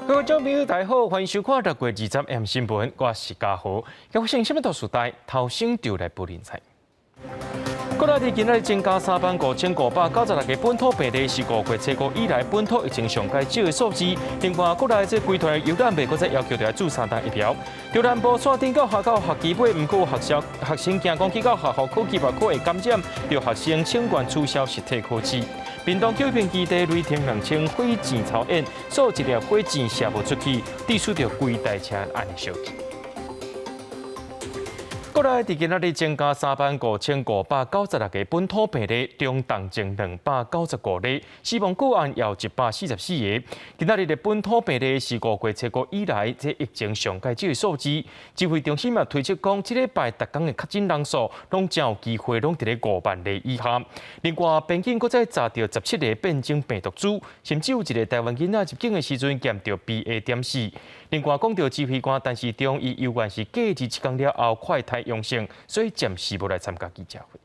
各位觀眾朋友，大家好，歡迎收看六月二十 M 新聞，我是嘉豪。今日新聞大時代，頭先就來報聯賽。國內佇今仔日增加35,596個本土病例，是5月初五以來本土疫情上蓋少的數字。另外，國內這規團遊覽袂閣再要求著愛注三針疫苗。中南部山頂到學校學期尾，毋過學校學生驚講去到學校考試嘛，可會感染，著學生請願取消實體考試。屏東九平基地雷霆兩千火箭操演，所有一粒火箭射無出去，致使著規台車按呢燒去。國內佇今仔日增加35,596個本土病例，中重症295例，死亡個案有144個。今仔日的本土病例是5月初五以來這疫情上蓋少的數字。指揮中心嘛推測講，這禮拜逐工的確診人數攏真有機會攏佇咧5萬例以下。另外，邊境閣再查著17個變種病毒株，甚至有一個台灣囡仔入境的時陣檢著 BA.4。另外，講著指揮官陳時中，伊猶原是隔離七工了後快篩陽性，所以暫時無來參加記者會。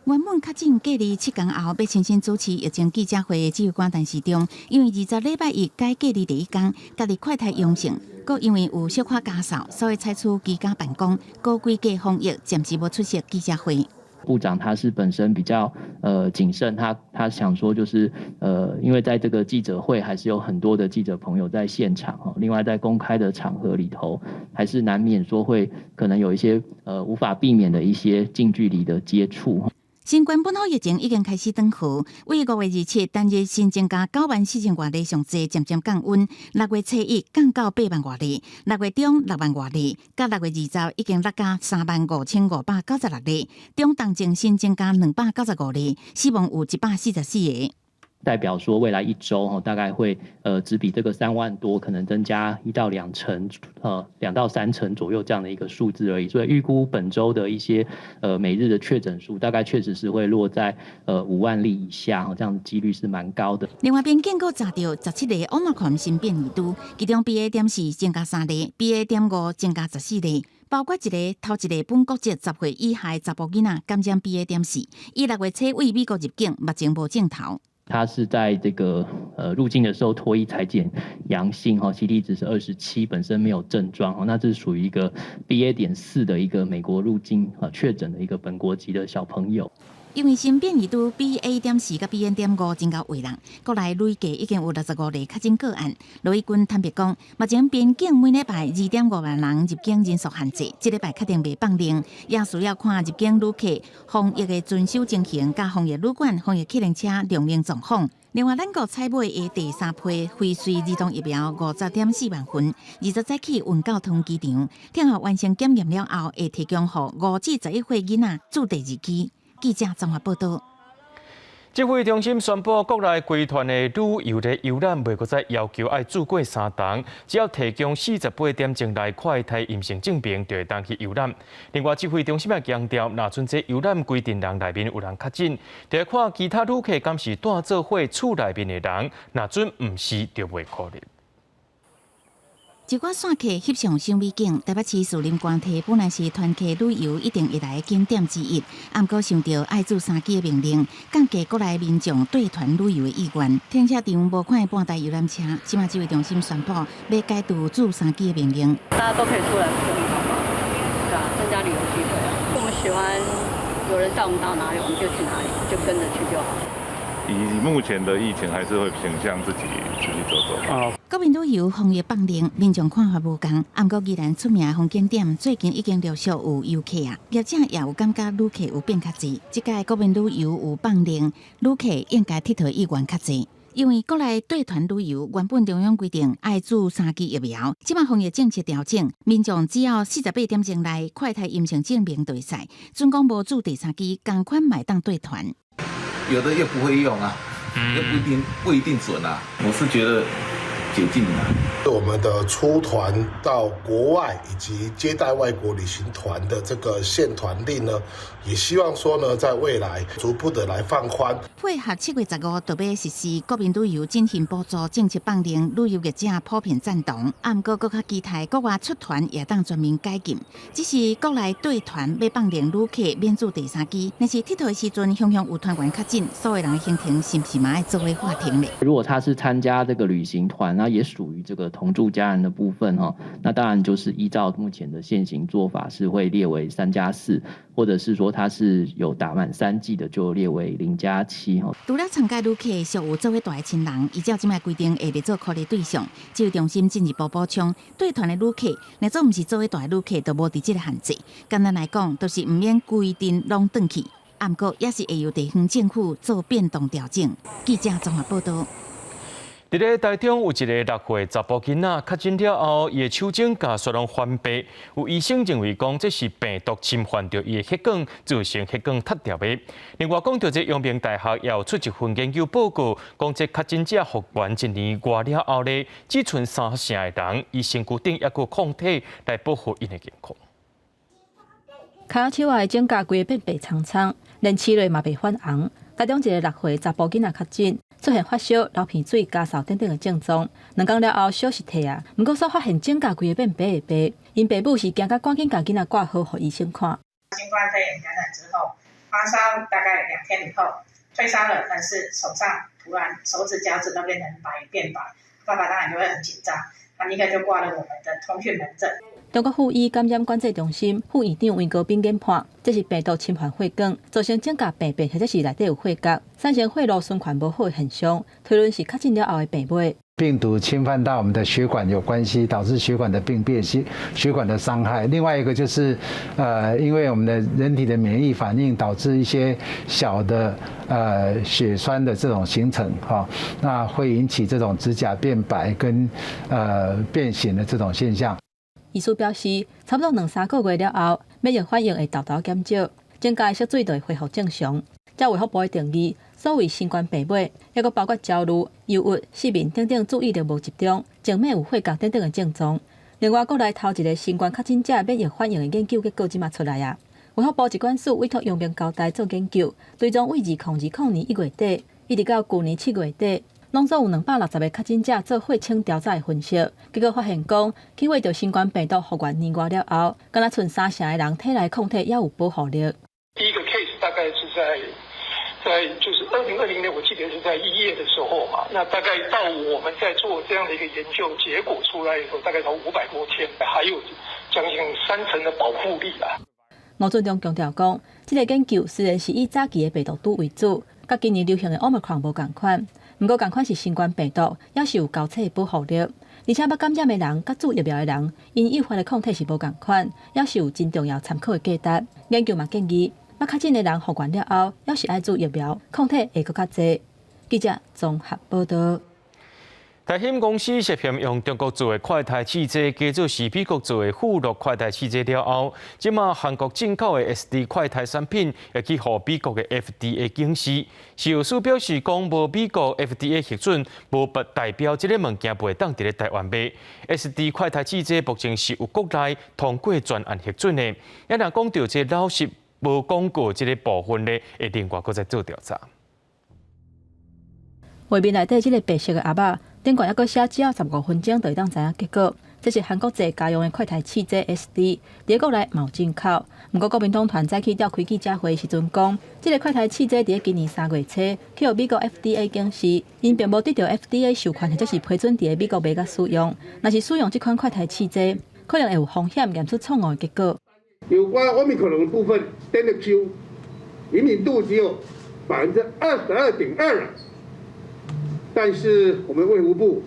原本確診隔離七工後，欲親身主持疫情記者會的指揮官陳時中，因為20禮拜一解隔離第一工，家己快篩陽性，閣因為有小可咳嗽，所以採取居家辦公，高規格防疫，暫時無出席記者會。部長他是本身比較謹慎，他想說就是因為在這個記者會還是有很多的記者朋友在現場哈，另外在公開的場合裡頭，還是難免說會可能有一些無法避免的一些近距離的接觸。新冠本土疫情已經開始轉好，為5月27單日新增加9萬4千外例，上濟漸漸降溫。6月初一降到8萬外例，6月中6萬外例，到6月20已經落加35,596例，中重症新增加295例，死亡有144個。代表說未來一周哈，大概會只比這個3萬多可能增加1到2成，2到3成左右這樣的一個數字而已。所以預估本周的一些每日的確診數，大概確實是會落在5萬例以下，這樣的幾率是蠻高的。另外，邊境閣查著17個 Omicron 新變異株，其中 BA.4增加三例，BA.5增加14例。包括一個頭一個本國籍10歲以下的查埔囡仔感染 BA.4，伊6月初為美國入境，目前無症頭。他是在這個入境的時候唾液採檢陽性哈，CT 值是27，本身沒有症狀哈，那這是屬於一個 BA.4的一個美國入境啊確診的一個本國籍的小朋友。因為新變異株 BA.4佮 BA.5真𠢕僞人，國內累計已經有65例確診個案。盧聿均坦白講，目前邊境每禮拜2.5萬人入境人數限制，這禮拜確定袂放令，也需要看入境旅客防疫的遵守情形，佮防疫旅館、防疫客運車量能狀況。另外，咱國採買的第三批輝瑞兒童疫苗50.4萬份，20早起運到桃園機場，聽候完成檢驗了後，會提供予5至11歲囡仔注第二劑。記者綜合報道。指揮中心宣布，國內規團的旅遊的遊覽袂閣再要求愛注過三針，只要提供48點鐘內快篩陰性證明，就會當去遊覽。另外，指揮中心也強調，若准這遊覽規定人內面有人確診，就愛看其他旅客敢是蹛做伙厝內面的人，若准毋是，就袂考慮。一寡散客翕相賞美景，台北市士林官堤本來是團客旅遊一定會來的景點之一，毋過受著愛注三劑的命令，降低國內民眾對團旅遊的意願。停車場無看半台遊覽車，這馬指揮中心宣布欲解除注三劑的命令。大家都可以出來走一走嘛，對啊，增加旅遊機會啊。我們喜歡有人帶我們到哪裡，我們就去哪裡，就跟着去就好。以目前的疫情，還是會傾向自己出去走走。啊，國民旅遊防疫放令，民眾看法無仝。毋過宜蘭出名的風景點，最近已經陸續有遊客啊，業者也有感覺旅客有變較濟。這屆國民旅遊有放令，旅客應該𨑨迌意願較濟。因為國內對團旅遊原本中央規定愛注三劑疫苗，這馬防疫政策調整，民眾只要48點鐘內快篩陰性證明就會使，準講無注第三劑，仝款嘛會當對團。有的又不會用啊，又不一定準啊。我是覺得解禁了。我們的出團到國外以及接待外國旅行團的這個限團令呢，也希望說呢，在未來逐步的來放寬。配合7月15就欲實施國民旅遊振興補助政策放令，旅遊業者普遍贊同。啊，毋過閣較期待國外出團也當全面解禁。只是國內對團欲放令旅客免注第三劑，但是𨑨迌的時陣，常常有團員確診，所有人的行程是毋是嘛愛做伙喊停咧？如果他是參加這個旅行團，那也屬於這個同住家人的部分哈。那當然就是依照目前的現行做法，是會列為3加4，或者是說他是有打滿3劑的，就列為0加7哈。除了參加旅客屬有做伙蹛的親人，依照這擺規定會列做考慮對象。指揮中心進一步補充，對團的旅客，若總毋是做伙蹛的旅客，就無佇這个限制。簡單來講，就是毋免規定攏轉去，毋過也是會由地方政府做變動調整。記者綜合報道。佇咧台中有一个6歲查埔囡仔確診了後，伊的手指甲煞攏翻白。有醫生認為講這是病毒侵犯著伊的血管，造成血管塌掉的。另外講著這陽明大學也有出一份研究報告，講這確診者復原一年外了後咧，只賰三成的人，伊身軀頂猶閣有抗體來保護𪜶的健康。跤手仔的指甲規个變白蒼蒼，連試落嘛袂泛紅。台中一个6歲查埔囡仔確診，出現發燒、流鼻水、咳嗽等等的症狀。2工了後燒是退啊，毋過煞發現指甲規个變白的白。𪜶爸母是驚甲趕緊共囡仔掛號予醫生看。新冠肺炎感染之後，發燒大概2天以後退燒了，但是手上突然手指、腳趾都變成白變白，爸爸當然就會很緊張，他立刻就掛了我們的通訊門診。中國附醫感染管制中心副院長溫國斌研判，這是病毒侵犯血管，造成指甲白白或者是內底有血結，產生血路循環無好的現象，推論是確診了後的病尾。病毒侵犯到我們的血管有關係，導致血管的病變、血管的傷害。另外一個就是，因為我們的人體的免疫反應，導致一些小的血栓的這種形成，哈，那會引起這種指甲變白跟變形的這種現象。醫師表示，差不多兩三個月了後，免疫反應會沓沓減少，指甲的色水就會恢復正常。照衛福部的定義，所謂新冠病尾，抑閣包括焦慮、憂鬱、失眠等等注意力無集中、靜脈有血結等等的症狀。另外，國內頭一个新冠確診者免疫反應的研究結果這馬出來啊！衛福部疾管署委託陽明交大做研究，追蹤對2020年1月底，一直到舊年7月底，攏總有260個確診者做血清調查的分析，結果發現講，去過著新冠病毒復原年外了後，敢若賰三成的人體內抗體猶有保護力。第一個 case 大概是在就是2020年，我記得是在1月的時候嘛，那大概到我們在做這樣的一個研究結果出來以後，大概到500多天，還有將近三成的保護力啦。吳俊忠強調講，這个研究雖然是以早期的病毒株為主，佮今年流行的 Omicron 無仝款，毋過仝款是新冠病毒，猶是有交叉的保護力。而且捌感染的人佮注疫苗的人，𪜶誘發的抗體是無仝款，猶是有真重要參考的價值。研究嘛建議，捌確診的人復原了後，猶是愛注疫苗，抗體會閣較濟。記者綜合報道。台興公司涉嫌用中國做的快篩試劑，加做是美國做的富樂快篩試劑了後，這馬韓國進口的 SD 快篩產品會去予美國的 FDA 檢視。食藥署表示講，無美國 FDA 核准，無不代表這个物件袂當佇咧台灣賣。SD 快篩試劑目前是有國內通過專案核准的。也若講著這老實無廣告這个部分咧，會另外閣再做調查。畫面內底這个白色的盒仔，頂懸猶閣寫只要15分鐘就會當知影結果。這是韓國製家用的快篩試劑 SD，佇國內嘛有進口。毋過國民黨團早起召開記者會時陣講，這个快篩試劑佇今年3月初去予美國 FDA 檢視，𪜶並無得著 FDA 授權或者是批准佇美國賣佮使用。若是使用這款快篩試劑，可能會有風險驗出錯誤的結果。有關奧密克戎的部分，電 Q 靈敏度只有22.2%。但是我們衛福部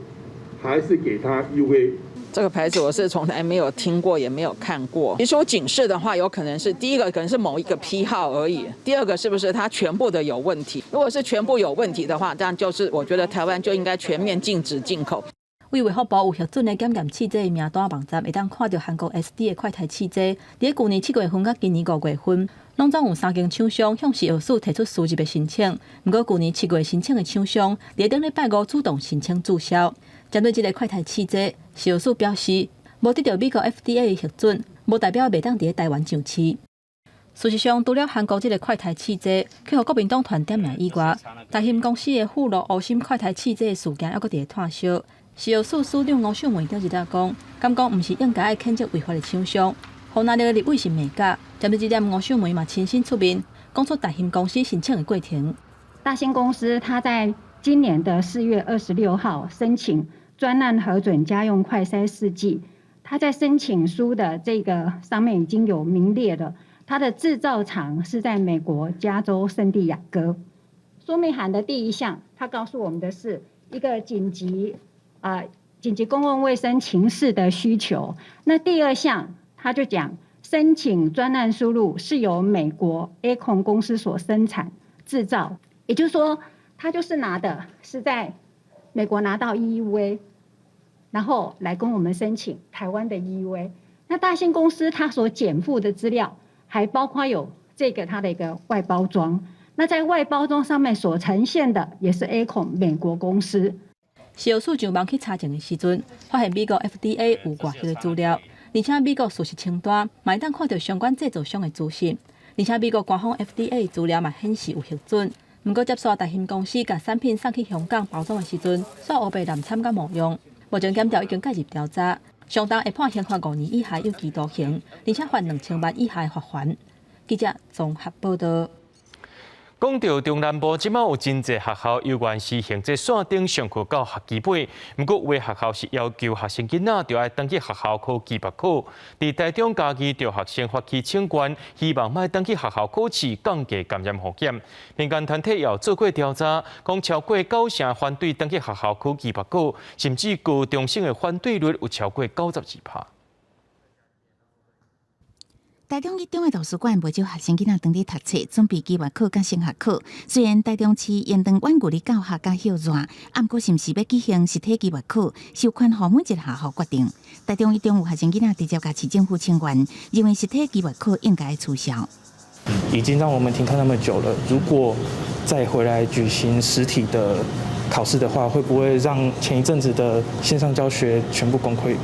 還是給他 EUA。這個牌子我是從來沒有聽過，也沒有看過。提出警示的話，有可能是第一個可能是某一個批號而已，第二個是不是它全部的有問題？如果是全部有問題的話，這樣就是我覺得台灣就應該全面禁止進口。為衛福部有核准的檢驗試劑的名單網站，會當看著韓國 SD 的快篩試劑，佇舊年7月份佮今年5月份，攏總有三間廠商向食藥署提出輸入的申請。毋過舊年7月申請的廠商，佇頂禮拜五主動申請註銷。針對這个快篩試劑，食藥署表示，無得著美國 FDA 的核准，無代表袂當佇台灣上市。事實上，除了韓國這个快篩試劑去予國民黨團點名以外，台興公司的富樂烏心快篩試劑的事件猶閣佇咧炭燒。食藥署署長吳秀梅頂日仔講，感覺毋是應該愛譴責違法的廠商。予難的立委是罵甲，針對這點，吳秀梅嘛親身出面，講出大興公司申請的過程。大興公司，他在今年的4月26號申請專案核准家用快篩試劑，它在申請書的這個上面已經有明列了，它的製造廠是在美國加州聖地亞哥。說明函的第一項，它告訴我們的是一個緊急公共衛生情勢的需求。那第二項，他就講申請專案輸入是由美國 Akorn 公司所生產製造，也就是說，他就是拿的是在美國拿到 EUA，然後來跟我們申請台灣的 EUA。那大新公司它所檢附的資料，還包括有這個它的一個外包裝。那在外包裝上面所呈現的，也是 Akorn 美國公司。食藥署上網去查證的時陣，發現美國 FDA 有外翕的資料，而且美國事實清單嘛會當看著相關製造商的資訊，而且美國官方 FDA 資料嘛顯示有核准。毋過接續大興公司共產品送去香港包裝的時陣，煞烏白濫摻佮冒用。目前檢調已經介入調查，上重會判刑罰5年以下有期徒刑，而且罰2000萬以下的罰鍰。記者綜合報導。講著中南部，這馬有真濟學校猶原實行這線頂上課到學期尾。毋過有的學校是要求學生囡仔著愛轉去學校考期末考。佇台中嘉義，著學生發起請願，希望莫轉去學校考試，降低感染風險。民間團體也有做過調查，講超過九成反對轉去學校考期末考，甚至高中生的反對率有超過92%。台中一中的圖書館袂少學生囡仔當佇讀冊，準備期末考佮升學考。雖然台中市延長遠距離教學佮歇熱，啊，毋過是毋是欲舉行實體期末考，授權予每一個學校決定。台中一中有學生囡仔直接共市政府請願，認為實體期末考應該取消。已經讓我們停課那麼久了，如果再回來舉行實體的考試的話，會不會讓前一陣子的線上教學全部崩潰？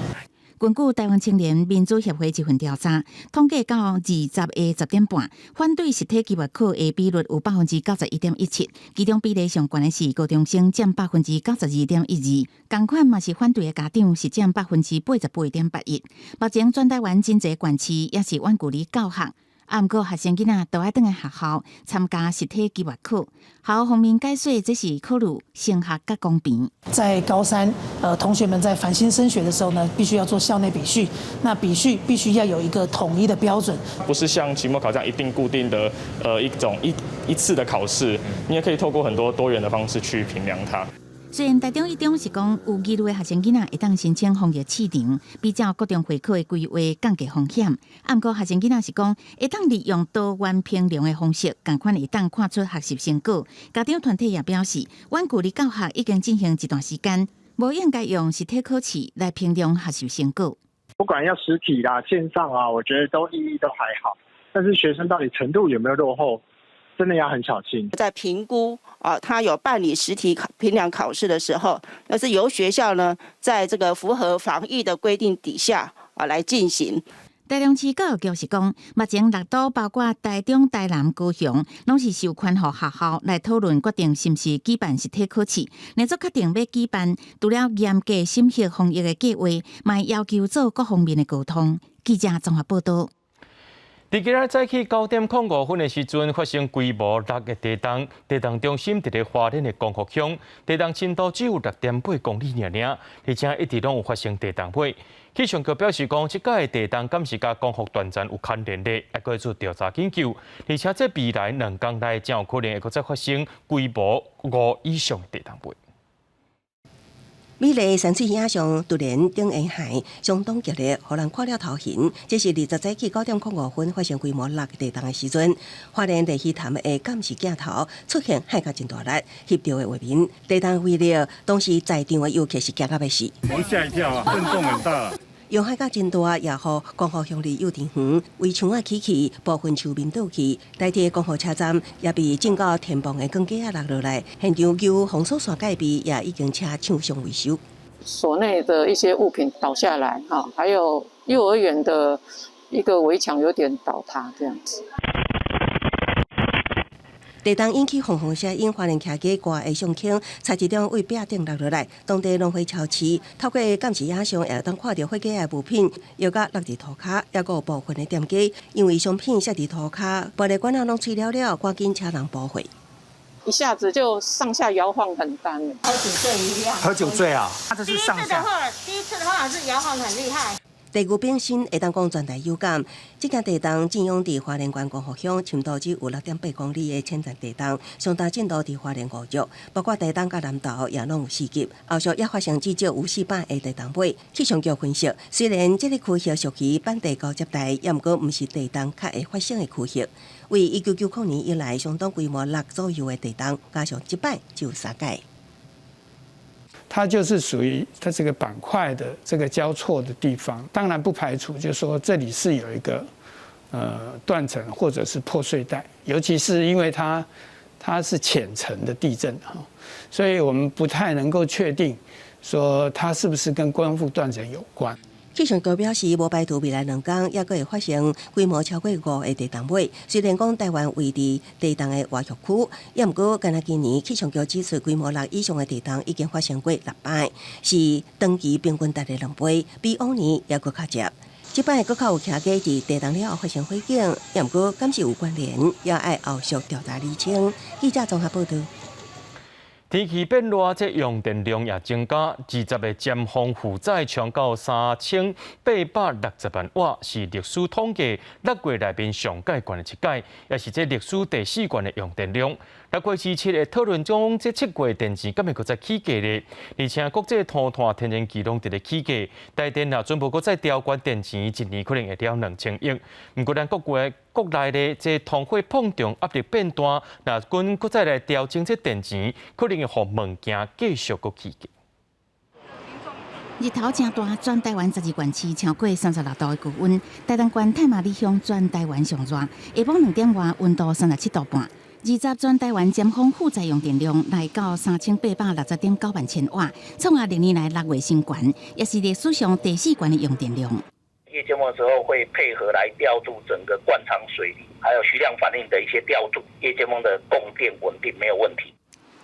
根據台灣青年民主協會一份調查，統計到20個10點半，反對實體期末考的比率有91.17%，其中比例上懸的是高中生佔92.12%，仝款嘛是反對的家長是佔88.81%。目前全台灣真濟縣市也是遠距離教學。啊，毋過學生囡仔都愛轉來學校參加實體期末考。學校方面解說，這是考慮升學佮公平。在高三，同學們在繁星升學的時候呢，必須要做校內比序。那比序必須要有一個統一的標準，不是像期末考這樣一定固定的，一種一次的考試，你也可以透過很多多元的方式去評量它。雖然台中一中是講有疑慮的學生囡仔會當申請防疫試場，比照國中會考的規劃降低風險。啊，毋過學生囡仔是講會當利用多元評量的方式，仝款會當看出學習成果。家長團體也表示，遠距離教學已經進行一段時間，無應該用實體考試來評量學習成果。不管要實體啦、線上啊，我覺得都意義都還好。但是學生到底程度有沒有落後，真的要很小心。在評估啊，他有辦理實體考評量考試的時候，那是由學校呢，在這個符合防疫的規定底下啊來進行。台中市教育局是講，目前六都包括台中、台南、高雄，攏是授權予學校來討論決定是毋是舉辦實體考試。若做確定欲舉辦，除了嚴格審核防疫的計劃，嘛要求做各方面的溝通。記者綜合報導。佇今仔早起9點05分的時陣，發生規模6的地動，地動中心佇咧花蓮的光復鄉，地動深度只有6.8公里爾爾，而且一直攏有發生地動波。氣象局表示講，這擺的地動敢是佮光復斷層有牽連的，猶閣做調查研究，而且這未來2工內真有可能會閣再發生規模5以上的地動波。美麗山水影像突然頂沿海，相當激烈，予人看了頭暈。這是20早起9點05分發生規模6地動的時陣，花蓮麗溪潭的監視鏡頭出現骇甲真大力，翕著的畫面。地動威力，當時在場的遊客是驚甲欲死。我嚇一跳啊，震動很大。搖撼甲真大，也予光復鄉里幼稚園圍牆仔起去，部分樹面倒去，台鐵光復車站也被震到天棚的鋼架仔落落來，現場舊封鎖線蓋備也已經請廠商維修。所內的一些物品倒下來，哈，還有幼兒園的一個圍牆有點倒塌，這樣子。地動引起轟轟聲，引花蓮徛家掛的相框，菜市場位壁頂落落來。當地農會超市透過監視影像，會當看著貨架的物品，搖甲落佇塗跤，抑閣有部分的店家，因為商品摔佇塗跤，玻璃罐仔攏碎了了，趕緊請人補貨。一下子就上下搖晃很大。喝酒醉一樣。喝酒醉啊？第一次的話，第一次的話是搖晃很厲害。地牛本身會當講全台有感，這件地動震央佇花蓮縣光復鄉，深度只有6.8公里的淺層地動，上大震度佇花蓮五族，包括台東佮南投也攏有4級。後續也發生至少有4擺的地動尾。氣象局分析，雖然這个區域屬於板地交接帶，也毋過毋是地動較會發生的區域。為1990年以來，相當規模6左右的地動，加上這擺就有三擺。它就是屬於它這個板塊的這個交錯的地方，當然不排除就是說這裡是有一個斷層或者是破碎帶，尤其是因為它是淺層的地震哈，所以我們不太能夠確定說它是不是跟光復斷層有關。氣象局表示，無排除未來2天猶閣會發生規模超過5的地動尾。雖然講臺灣位佇地動的活躍區，也毋過干焦今年氣象局指出，規模6以上的地動已經發生過6擺，是長期平均值的2倍，比往年猶閣較捷。這擺閣較有騎機佇地動了後發生火警，也毋過敢是有關聯，也愛後續調查釐清。記者綜合報導。天氣變熱，這用電量也增加。20的尖峰負載衝到3860萬瓦，是歷史統計6月內面上蓋懸的一擺，也是這歷史第四懸的用電量。6月27的討論中，這7月電錢敢會閣再起價咧？而且國際塗炭天然氣攏佇咧起價，台電也準備閣再調懸電錢，一年可能會了2000億。毋過咱國國國內咧，這通貨膨脹壓力變大，若閣閣再來調整這電錢，可能會予物件繼續閣起價。日頭誠大，全台灣12縣市超過36度的高溫。台東縣太麻里鄉全台灣上熱，下晡2點外溫度37.5度。20全台灣尖峰負載用電量來到3860.9萬千瓦，創下歷年來6月新高，也是歷史上第四懸的用電量。夜間峰的時候會配合來調度整個灌腸水力，還有徐量反應的一些調度，夜間峰的供電穩定沒有問題。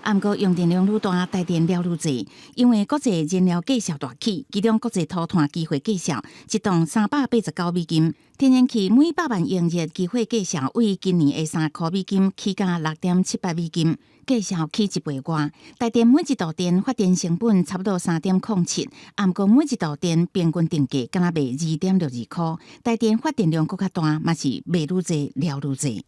啊，毋過用電量愈大，台電了愈濟，因為國際燃料價數大起，其中國際塗炭期貨價數一噸389美金，天然氣每百萬用熱期貨價數為今年的3箍美金起價6.78美金，價數起一倍外。台電每一度電發電成本差不多3.07，啊，毋過每一度電平均定價敢若賣2.62箍，台電發電量閣較大，嘛是賣愈濟了愈濟。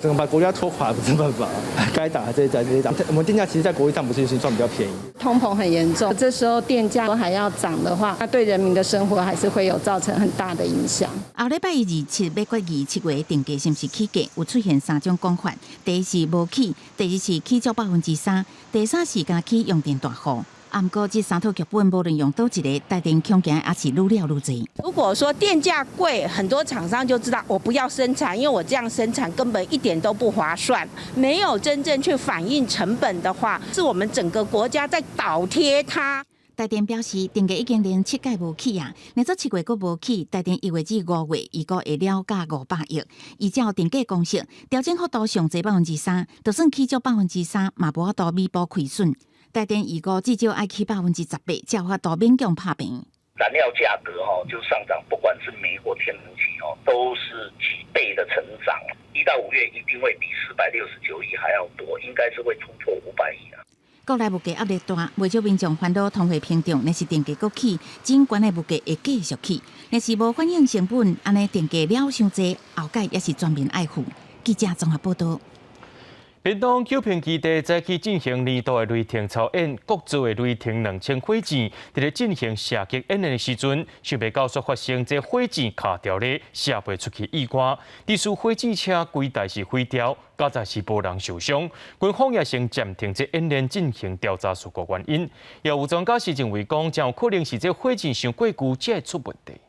整個把國家拖垮不是辦法，該漲還是在這漲。我們電價其實，在國際上不是算比較便宜。通膨很嚴重，這時候電價都還要漲的話，那對人民的生活還是會有造成很大的影響。後禮拜27欲決議7月電價是毋是起價，有出現三種講法：第一是無起，第二是起足3%，第三是加起用電大戶。啊，毋過這三套劇本無論用佗一个，台電恐驚也是愈了愈濟。如果說電價貴，很多廠商就知道我不要生產，因為我這樣生產根本一點都不划算。沒有真正去反映成本的話，是我們整個國家在倒貼它。台電表示，電價已經連7屆無起啊，若說7月閣無起，台電1月至5月預估會了價500億。依照電價公式，調整幅度上濟3%，就算起足百分之三，嘛無法度彌補虧損。台電預估至少愛起18%，才有法度勉強拍平。燃料價格吼就上漲，不管是煤或天然氣哦，都是幾倍的成長。1到5月一定會比469億還要多，應該是會突破500億啊。國內物價壓力大，袂少民眾煩惱通貨膨脹，若是電價閣起，真懸的物價會繼續起。若是無反映成本，按呢電價了傷濟，後蓋也是全民愛付。記者綜合報導。屏東九評基地早起進行年度的雷霆操演，國造的雷霆2000火箭佇咧進行射擊演練的時陣，想袂到煞發生這火箭卡著咧射袂出去意外，致使火箭車規台是毀掉，佳哉是無人受傷。軍方也先暫停這演練進行調查事故原因。也有專家是認為講，真有可能是這火箭傷過舊才會出問題。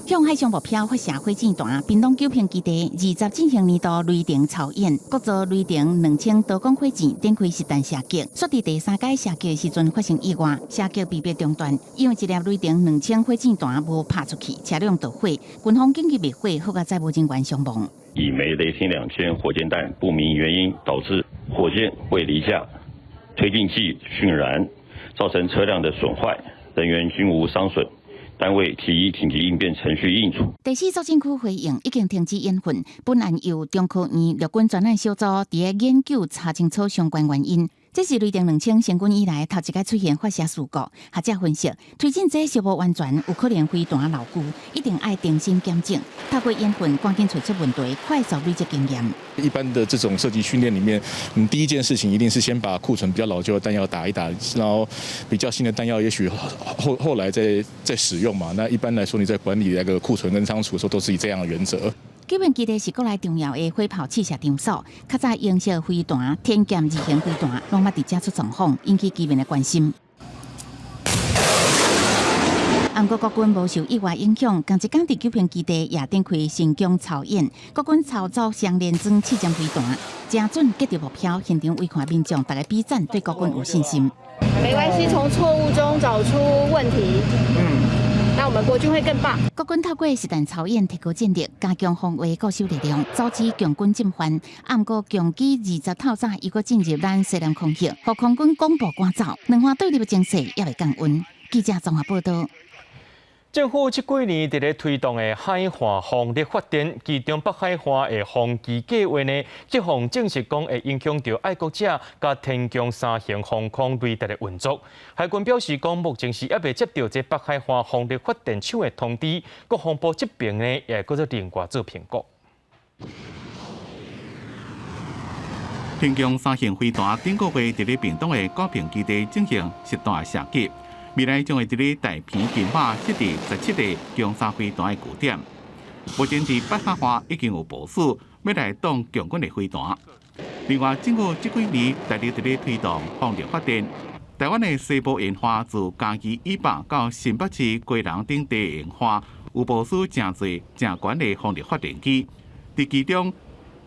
向海上目標發射火箭彈，屏東九評基地20進行年度雷霆操演，國造雷霆2000多管火箭展開實彈射擊，煞佇第三擺射擊的時陣發生意外，射擊被迫中斷，因為一粒雷霆2000火箭彈無拍出去，車輛著火，軍方緊急滅火，好佳哉無人員傷亡。乙枚雷霆2000火箭彈不明原因導致火箭未離架，推進劑遜燃，造成車輛的損壞，人員均無傷損。單位提緊急應變程序應處。第四作戰區回應已經停止演訓，本案由中科院陸軍專案小組佇咧研究查清楚相關原因。這是雷霆2000成軍以來頭一擺出現發射事故。學者分析，推進劑小無完全，有可能飛彈落舊，一定愛定心檢整。透過演訓，趕緊揣出問題，快速累積經驗。一般的這種射擊訓練裡面，你第一件事情一定是先把庫存比較老舊的彈藥打一打，然後比較新的彈藥也許後來再使用嘛。那一般來說，你在管理那個庫存跟倉儲的時候，都是以這樣的原則。九平基地是國內重要的火炮試射場所，較早英式飛彈、天劍二型飛彈，攏捌佇遮出狀況，引起居民的關心。毋過國軍無受意外影響，仝一工佇九平基地也展開神弓操演，國軍操作雙連裝試針飛彈，誠準擊著目標，現場圍看民眾逐家比讚，對國軍有信心。沒關係，從錯誤中找出問題。那我們國軍會更棒。國軍透過實彈操演提高戰力，加強防衛固守力量，阻止共軍進犯。毋過共機20透早又閣進入咱西南空域，予空軍廣播趕走，兩岸對立的情勢猶未降溫。記者綜合報導。政府這幾年佇咧推動的海岸風力發電，其中北海岸的風機計劃呢，這項證實講會影響著愛國者佮天弓三型防空雷達的運作。海軍表示講，目前是猶未接著這北海岸風力發電廠的通知，國防部這邊呢也會閣做另外做評估。天弓三型飛彈頂個月佇咧屏東的高屏基地進行實彈射擊。未來將會佇咧大坪金馬設置17個弓三飛彈的據點。目前佇北海岸已經有部署，欲來擋共軍的飛彈。另外，政府這幾年大力佇咧推動風力發電。台灣的西部沿岸自嘉義以北到新北市基隆等地沿岸，有部署誠濟誠懸的風力發電機。佇其中，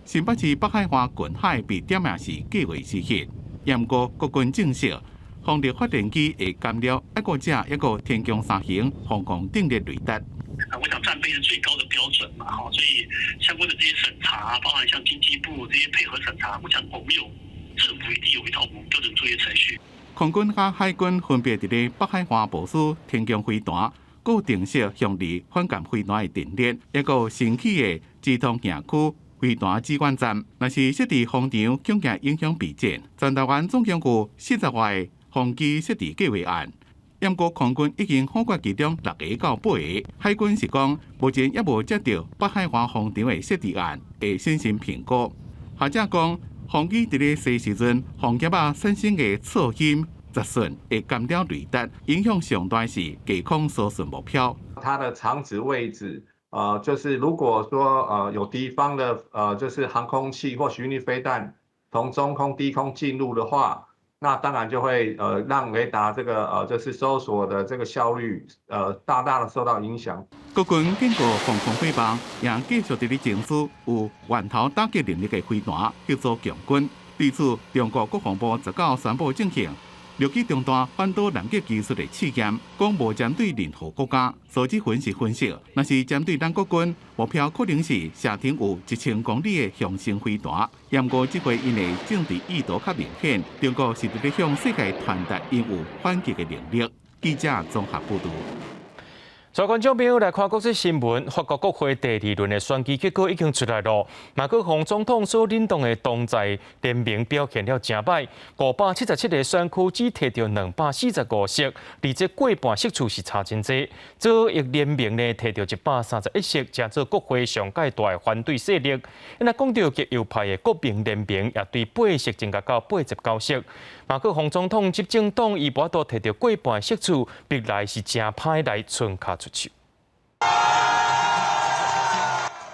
新北市北海岸近海被點名是計劃之一。毋過國軍證實，風力發電機會干擾愛國者抑閣天弓三型防空陣列雷達。啊，我想戰備是最高的標準嘛，哈，所以相關的這些審查，包含像經濟部這些配合審查，我想我們有政府一定有一套標準作業程序。空軍佮海軍分別佇咧北海岸部署天弓飛彈，閣定設向地反艦飛彈的陣列，抑閣新起的直通營區飛彈指揮站。若是設置風場，恐驚影響備戰。全台灣總共有40外個風機設置計劃案，毋過空軍已經否決其中六個到八個。海軍是講，目前猶無接著北海岸風場的設置案，會審慎評估。學者講，風機佇咧飛時陣，風葉仔產生的噪音、雜訊會干擾雷達，影響上大是低空搜尋目標。它的廠址位置，就是如果說有敵方的就是航空器或巡弋飛彈從中空、低空進入的話，那當然就會讓雷達這個就是搜索的這個效率大大的受到影響。國軍經過防空火網，也繼續佇咧爭取有源頭打擊能力的飛彈協助共軍。對此，中國國防部19宣布進行陸基中段反導攔截技術的試驗，講無針對任何國家。數據分析分析，若是針對咱國軍目標，可能是射程有1000公里的雄升飛彈。毋過這回𪜶的政治意圖較明顯，中國是佇咧向世界傳達𪜶有反擊的能力。記者綜合報導。所以觀眾朋友來看國際新聞，法國國會第二輪的選舉結果已經出來囉。馬克宏總統所領導的同在聯盟表現了誠䆀，577個選區只提著245席，離這過半席次是差真濟。左翼聯盟呢提著131席，成做國會上蓋大的反對勢力。若講著極右派的國民聯盟，也對8席增加到89席。馬克宏總統執政黨伊無法度提著過半席次，逼來是誠歹來伸跤出手。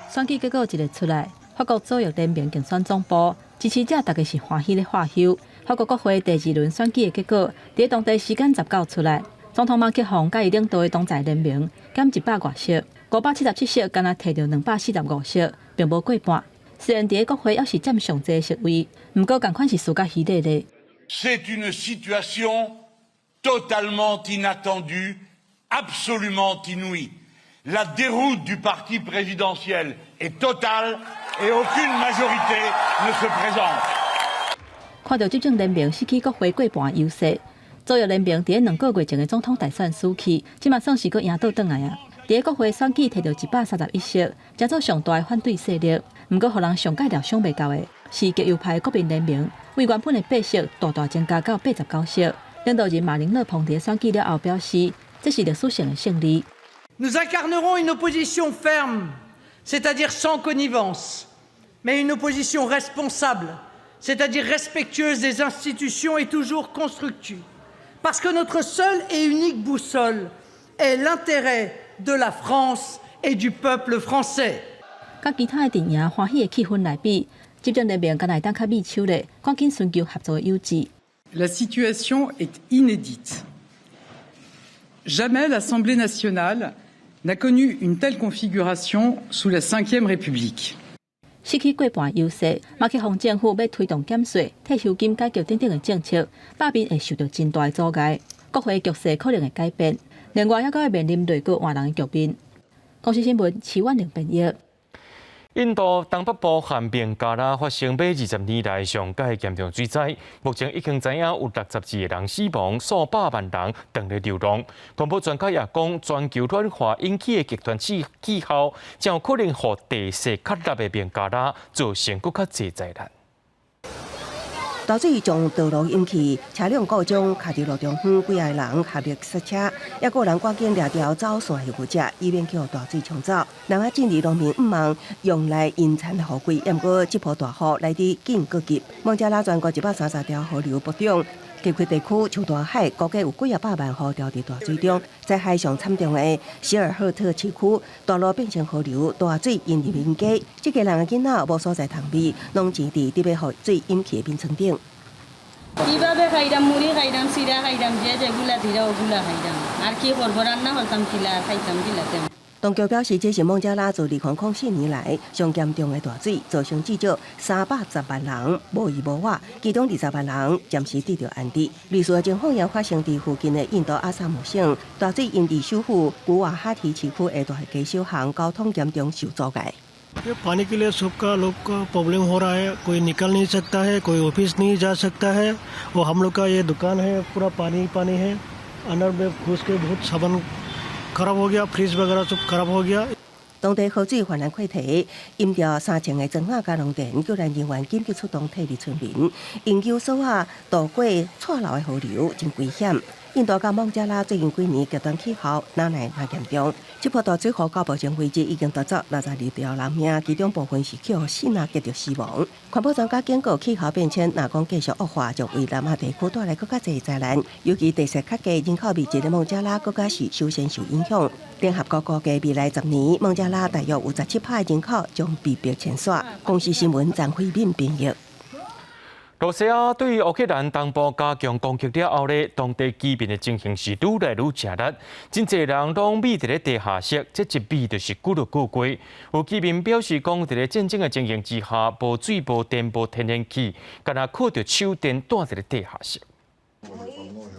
選舉結果一个出來，法國左翼聯盟競選總部支持者逐家是歡喜咧喝溼。法國國會第二輪選舉的結果，佇當地時間19出來，總統馬克宏佮伊領導的同在聯盟減100外席，577席，干焦提著245席，並無過半。雖然佇咧國會猶是佔上濟席位，毋過仝款是輸甲稀咧咧。 C'est une situation totalement inattendue, absolument inouïe. La déroute du parti présidentiel est totale et aucune majorité ne se présente. 看著執政聯盟失去國會過半優勢，左翼聯盟佇2個月前的總統大選輸去，這馬算是閣贏倒轉來啊！佇國會選舉提著131席，成做上大的反對勢力。毋過，予人上蓋料想袂到的是極右派國民聯盟，為原本的8席大大增加到89席。領導人馬林勒龐佇選舉了後表示，這是歷史性的勝利。 Nous incarnerons une opposition ferme, c'est-à-dire sans connivence, mais une opposition responsable, c'est-à-dire respectueuse des institutions et toujours constructive. Parce que notre seule et unique boussole est l'intérêt de la France et du peuple français. 佮其他的陣營歡喜的氣氛來比，執政聯盟敢若會當較覕手咧，趕緊尋求合作的友誼。 La situation est inédite. Jamais l'Assemblée nationale n'a connu une telle configuration sous la Ve République. 失去過半優勢，馬克宏政府欲推動減稅、退休金改革等等的政策，罷免會受著真大的阻礙。國會局勢可能會改變，另外猶閣會面臨內閣換人的局面。公視新聞，徐婉玲編譯。印度東北部和孟加拉發生欲20年來上蓋嚴重水災，目前已經知影有62個人死亡，數百萬人當咧流浪。環保專家也講，全球暖化引起的極端氣候，將有可能予地勢較凹的孟加拉造成閣較濟災難。大水將道路淹去，車輛故障卡佇路中央，幾仔个人合力剎車，抑閣有人趕緊掠著走線的牛隻，以免去予大水沖走。南亞印尼農民毋茫用來引產的雨季，毋過這波大雨來得緊閣急。孟加拉全國130條河流暴漲，崎嶇地區像大海，估計有幾仔百萬戶牢佇大水中。災害上慘重的希爾赫特市區，大路變成河流，大水淹入民家，這家人的囡仔無所在通避，攏賒佇得欲予水淹去的眠床頂。 কিভাবে খাইরাম মুড়ি খাইরাম চিরা খাইরাম যে যেগুলা দিরা ওগুলা খাইরাম আর কি করবো রান্না করতাম কিলা খাইতাম কিলাতে。 當局表示，這是孟加拉自2004年來上嚴重的大水，造成至少310萬人無依無倚，其中20萬人暫時得著安置。類似的情況也發生佇附近的印度阿薩姆省，大水淹佇首府古瓦哈提市區的大街小巷，交通嚴重受阻礙。 पानी के लिए सबका लोग का प्रॉब्लम हो रहा है। कोई निकल नहीं सकता है, कोई ऑफिस नहीं जा सकता है। वो हम लोग का ये दुकान है, पूरा पानी पानी है। अंदर में घुस के बहुत सामान खराब हो गया, फ्रिज वगैरह सब खराब हो गया。 當地河水泛濫潰堤，淹掉3000个莊仔佮農田，救援人員緊急出動撤離村民，用救索仔渡過錯流的河流，真危險。印度佮孟加拉最近幾年極端氣候哪來哪嚴重，這波大水禍到目前為止已經奪走62條人命，其中部分是去予爍爁激著死亡。環保專家警告，氣候變遷若講繼續惡化，將為南亞地區帶來閣較濟災難，尤其地勢較低、人口密集的孟加拉，閣較是首先受影響。聯合國估計未來10年，孟加拉大約有17%的人口將被迫遷徙。公視新聞張惠敏編譯。羅西亞對烏克蘭東部加強攻擊了後咧，當地居民的情形是愈來愈吃力，真濟人攏覕佇咧地下室，這一覕就是幾落個月。有居民表示講，佇咧戰爭的情形之下，無水、無電、無天然氣，干焦靠著手電蹛佇咧地下室。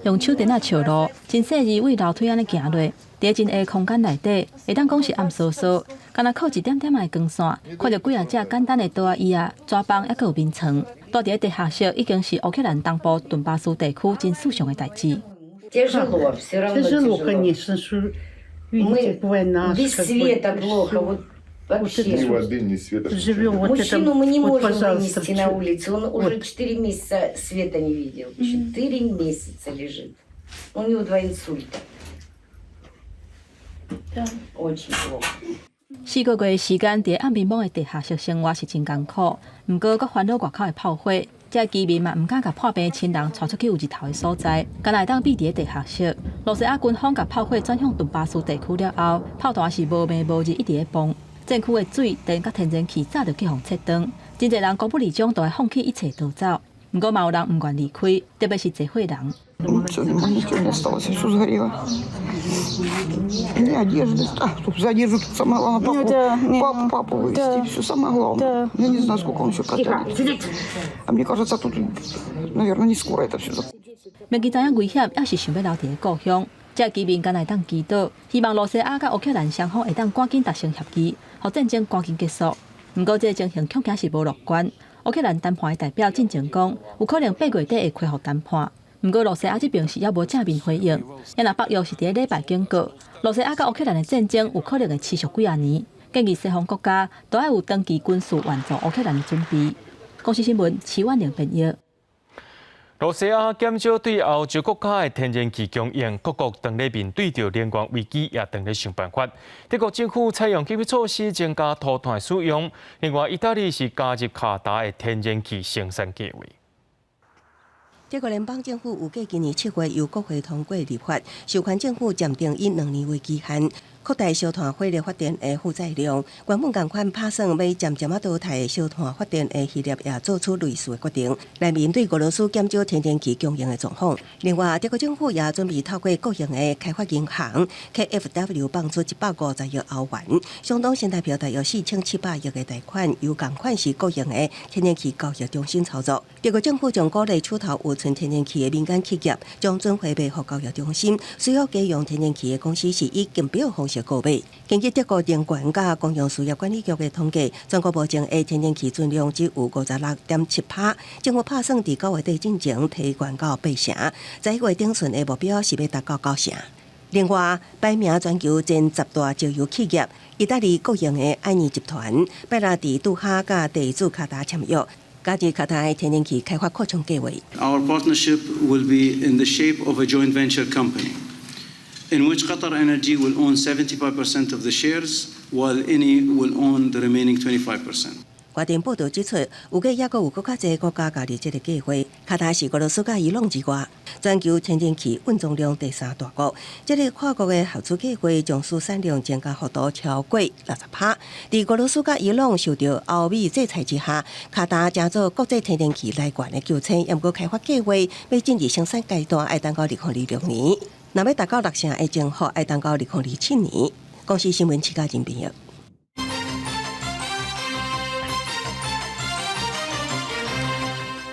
用手電仔照路，真細膩對樓梯按呢行落，佇真狹空間內底，會當講是暗嗍嗍，干焦靠一點點仔的光線，看著幾仔隻簡單的桌仔椅仔、紙枋，猶閣有眠床。蹛佇咧地下室已經是烏克蘭東部頓巴斯地區真日常的代誌。 Тяжело, все равно Тяжело, тяжело. конечно, что видите, война. Без как бы, света всё. Плохо, вот вообще. Вот Ни воды, ни света. Живем вот Мужчину это, мы не вот, можем пожалуйста, вынести на улицу. Он вот. Уже 4 месяца света не видел. 4 месяца лежит. У него два инсульта. Очень плохо. 4個月的時間，佇暗暝暝的地下室生活是真艱苦。毋過，閣煩惱外口的炮火，這居民嘛毋敢共破病的親人帶出去有日頭的所在，干焦會當覕佇咧地下室。羅西亞軍方共炮火轉向頓巴斯地區了後，炮彈是無暝無日一直咧崩。戰區的水電佮天然氣早就去予切斷，真濟人孤不離場，都愛放棄一切逃走。毋過嘛有人毋願離開，特別是濟歲人。 Ничего, ничего не осталось, все сгорело. Ни одежды. А, тут за одежду тут самое главное папу, Ну да, не, папу, папу вывезти. Да. Все самое главное. Я не знаю, сколько он еще протянет. А мне кажется, тут, наверное, не скоро это все закончится. 明知影危險，猶是想欲留佇咧故鄉。這居民干焦會當祈禱，希望羅西亞佮烏克蘭雙方會當趕緊達成協議，予戰爭趕緊結束。毋過，這個情形恐驚是無樂觀。烏克蘭談判的代表進前講，有可能8月底會恢復談判。毋過露西亞這邊是猶無正面回應。也若北約是佇禮拜警告，露西亞佮烏克蘭的戰爭有可能會持續幾仔年，建議西方國家都愛有長期軍事援助烏克蘭的準備。公視新聞徐婉玲編譯。露西亞減少對歐洲國家的天然氣供應，各國當咧面對著能源危機，也當咧想辦法。德國政府採用緊急措施增加塗炭使用，另外意大利是加入卡達的天然氣生產計劃。德國聯邦政府預計今年7月由國會通過立法，授權政府暫定以2年為期限，擴大燒炭火力發電的負載量。原本仝款拍算欲漸漸仔淘汰燒炭發電的希臘也做出類似的決定，來面對俄羅斯減少天然氣供應的狀況。另外，德國政府也準備透過國營的開發銀行 KfW 放出150億歐元，相當新台幣大約4700億的貸款，由仝款是國營的天然氣交易中心操作。德國政府將鼓勵手頭有存天然氣的民間企業將轉貨賣予交易中心，需要加用天然氣的公司是以競標方式購買。根據德國能源佮公用事業管理局的統計，全國目前的天然氣存量只有56.7%。政府拍算佇9月底進前提懸到8成，11月頂旬的目標是欲達到9成。另外，排名全球前10大石油企業，意大利國營的埃尼集團，拜六佇杜哈佮地主卡達簽約，加入卡達的天然氣開發擴充計劃。 Our partnership will be in the shape of a joint venture company, in which Qatar Energy will own 75% of the shares, while Eni will own the remaining 25%. 外電報導指出，預計猶閣有閣較濟國家加入這個計劃。卡達是俄羅斯佮伊朗之外，全球天然氣運送量第三大國。這個跨國的合資計劃將使產量增加幅度超過60%。佇俄羅斯佮伊朗受著歐美制裁之下，卡達成做國際天然氣來源的救星。毋過開發計劃欲進入生產階段，愛等到2026年；若欲達到6成的增幅，愛等到2027年。公視新聞徐家仁編譯。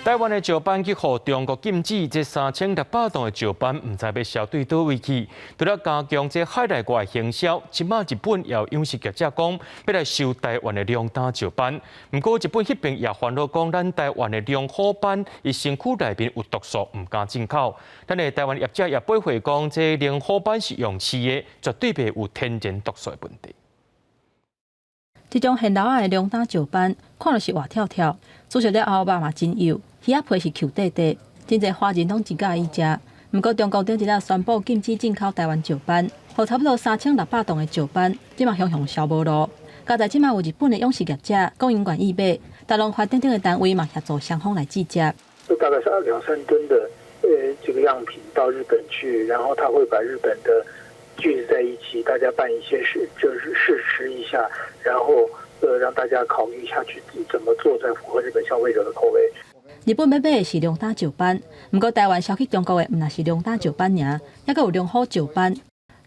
台灣的石斑去予中國禁止，這3600噸的石斑毋知欲銷對佗位去。除了加強這海內外行銷，這馬日本也有養殖業者講，欲來收台灣的龍膽石斑。毋過日本彼邊也煩惱講，咱台灣的龍虎斑，伊身軀內面有毒素，毋敢進口。咱的台灣業者也駁回講，這龍虎斑是用飼的，絕對袂有天然毒素的問題。這種現老仔的龍膽石斑，看著是活跳跳，煮熟了後肉嘛真幼，魚仔皮是 Q 塊塊，真濟華人攏真佮意食。毋過中國頂一仔宣布禁止進口台灣石斑，予差不多3600噸的石斑，這馬雄雄銷無路。佳哉這馬有日本的養殖業者講𪜶願意買，大農發等等的單位嘛協助雙方來接。這大概是2、3噸的這個樣品到日本去，然後他會把日本的聚在一起，大家辦一些試，就是試吃一下，然後讓大家考慮一下去怎麼做才符合日本消費者的口味。日本欲買的是龍膽石斑，毋過台灣銷去中國的毋但是龍膽石斑爾，猶閣有龍虎石斑。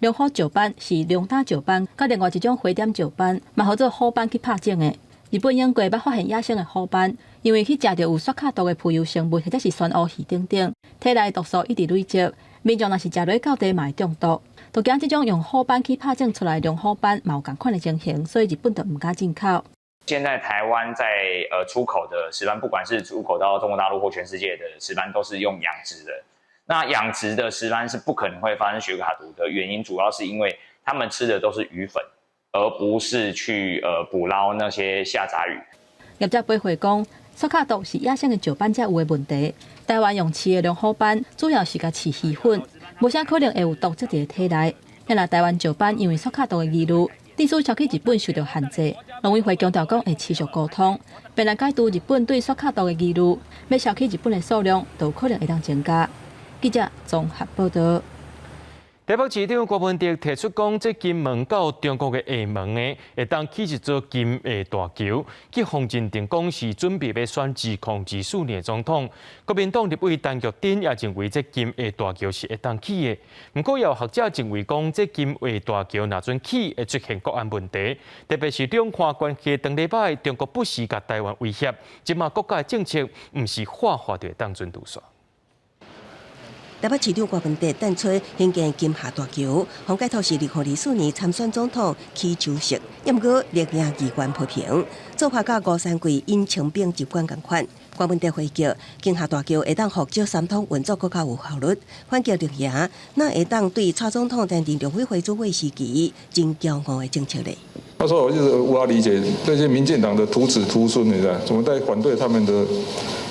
龍虎石斑是龍膽石斑，佮另外一種花點石斑，嘛號做虎斑去拍種的。日本養過捌發現野生的虎斑，因為去食著有雪卡毒的浮游生物或者是酸烏魚等等，體內毒素一直累積，民眾若是食落夠濟嘛會中毒。就驚這種用虎斑去拍種出來的龍虎斑嘛有仝款的情形，所以日本就毋敢進口。現在台灣在出口的石斑，不管是出口到中國大陸或全世界的石斑，都是用養殖的。那養殖的石斑是不可能會發生雪卡毒的原因，主要是因為他們吃的都是魚粉，而不是去捕撈那些下雜魚。業者駁回講，雪卡毒是野生的石斑才有的問題。台灣用飼的龍虎斑，主要是共飼魚粉，無啥可能會有毒質佇體內。若台灣石斑因為雪卡毒的疑慮，致使銷去日本受著限制。農委會強調講會持續溝通，便來解除日本對雪卡毒的疑慮，欲銷去日本的數量都有可能會當增加。記者綜合報導。台北市長郭文哲提出講，這金門到中國的廈門呢，會當起一座金廈大橋。去洪金定講是準備欲選2024年總統。國民黨立委陳菊貞也認為這金廈大橋是會當起的。毋過，也有學者認為講，這金廈大橋若準起，會出現國安問題，特別是兩岸關係當禮拜，中國不時共台灣威脅，這馬國家的政策毋是喊喊就會當準拄煞。台北市長郭文哲提出興建金廈大橋，予解託是2024年參選總統起手式，毋過力贏議員批評，做法佮吳三桂引清兵入關仝款。柯文哲回擊，金廈大橋會當予招三通運作閣較有效率，反擊綠營，哪會當對蔡總統擔任陸委會主委時期真驕傲的政策咧？他說：“我就是無法理解這些民進黨的徒子徒孫，你知道，怎麼在反對他們的